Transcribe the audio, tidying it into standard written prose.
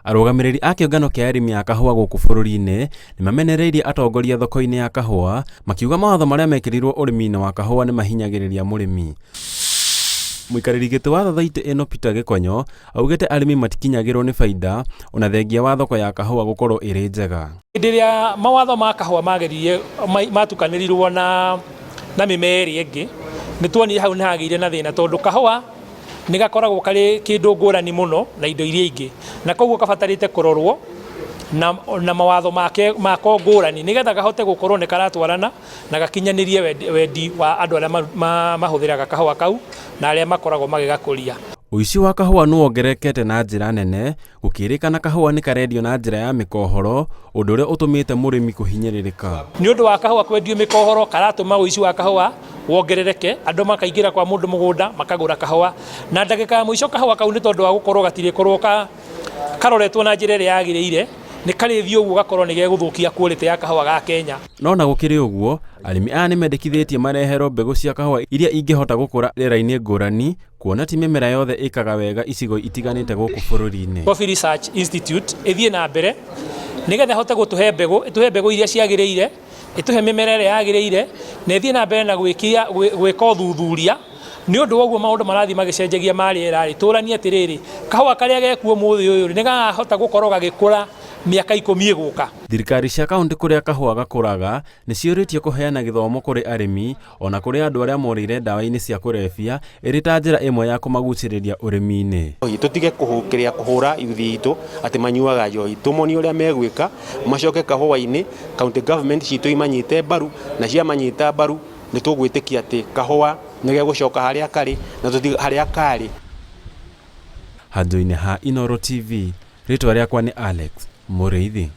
Arũgamĩrĩri a kĩũngano kĩa arĩmi a kahũa gũkũ bũrũri-inĩ nĩ mamenereirie atongoria thoko-inĩ ya kahũa makiuga mawatho marĩa mekĩrirwo ũrĩmi-inĩ wa kahũa nĩ mahinyagĩrĩria mũrĩmi. Mũikarĩri gĩtĩ wa thothaitĩ ĩno Peter Gĩkonyo augĩte arĩmi matikinyagĩrwo nĩ baida ona thengia wa thoko ya kahũa gũkorwo ĩrĩ njega. Hĩndĩ ĩrĩa mawatho ma kahũa mageririe matukanĩrirwo na na mĩmera ĩrĩa ĩngĩ, nĩ tuonire hau nĩ hagĩire na thĩna tondũ kahũa nĩ gakoragwo karĩ kĩndũ ngũrani mũno na indo iria ingĩ, na koguo kabatarĩte kũrorwo na, na mawatho make mako ngũrani nĩgetha gahote gũkorwo nĩ karatwarana na gakinyanĩrie wendi, wendi wa andũ arĩa mahũthĩraga kahũa kau na arĩa makoragwo magĩgakũria. Ũici wa kahũa nĩ wongererekete na njĩra nene gũkĩrĩkana kahũa nĩ karendio na njĩra ya mĩkohoro ũndũ ũrĩa ũtũmĩte mũrĩmi kũhinyĩrĩrĩka. Nĩ ũndũ wa kahũa kwendio mĩkohoro karatũma ũici wa kahũa wongerereke, andũ makaingĩra kwa mũndũ mũgũnda makagũra kahũa, na ndagĩka ya mũico kahũa kau nĩ tondũ wa gũkorwo gatirĩkorwo ka karoretwo na njĩra ĩrĩa yagĩrĩire, nĩ karĩthiĩ ũguo gakorwo nĩ gegũthũkia quality ya kahũa ga Kenya. No na gũkĩrĩ ũguo, arĩmi aya nĩ mendekithĩtie mareherwo mbegũ cia kahũa iria ingĩhota gũkũra rĩera-inĩ ngũrani kuona ti mĩmera yothe ĩkaga wega icigo itiganĩte gũkũ bũrũri-inĩ. Coffee Research Institute ĩthiĩ na mbere nĩgetha ĩhote gũtũhe mbegũ, ĩtũhe mbegũ iria ciagĩrĩire, ĩtũhe mĩmera ĩrĩa yagĩrĩire, na ĩthiĩ na mbere na gwĩka ũthuthuria nĩ ũndũ wa ũguo maũndũ marathiĩ magĩcenjagia ma rĩera rĩ, tũranie atĩrĩrĩ, kahũa karĩa gekuo ũmũthĩ ũyũ rĩ, nĩ gakahota gũkorwo gagĩkũra mĩaka 10 ĩgũka. Thirikari cia kaunti kũrĩa kahũa gakũraga nĩ ciũrĩtio kũheana gĩthomo kũrĩ arĩmi ona kũrĩ andũ arĩa morĩire ndawa-inĩ cia kũrebia ĩrĩ ta njĩra ĩmwe ya kũmagucĩrĩria ũrĩmi-inĩ. Tũtige kũhũkĩrĩa kũhũra yuthi itũ atĩ manyuaga njohi, tũmonie ũrĩa megwĩka macoke kahũa-inĩ, county government citũ imanyite mbaru na ciamanyita mbaru nĩ tũgwĩtĩkia atĩ kahũa nĩ gegũcoka harĩa karĩ na harĩa karĩ. Handũ-inĩ ha Inooro TV, rĩtwa rĩakwa nĩ Alex Mũrĩithi.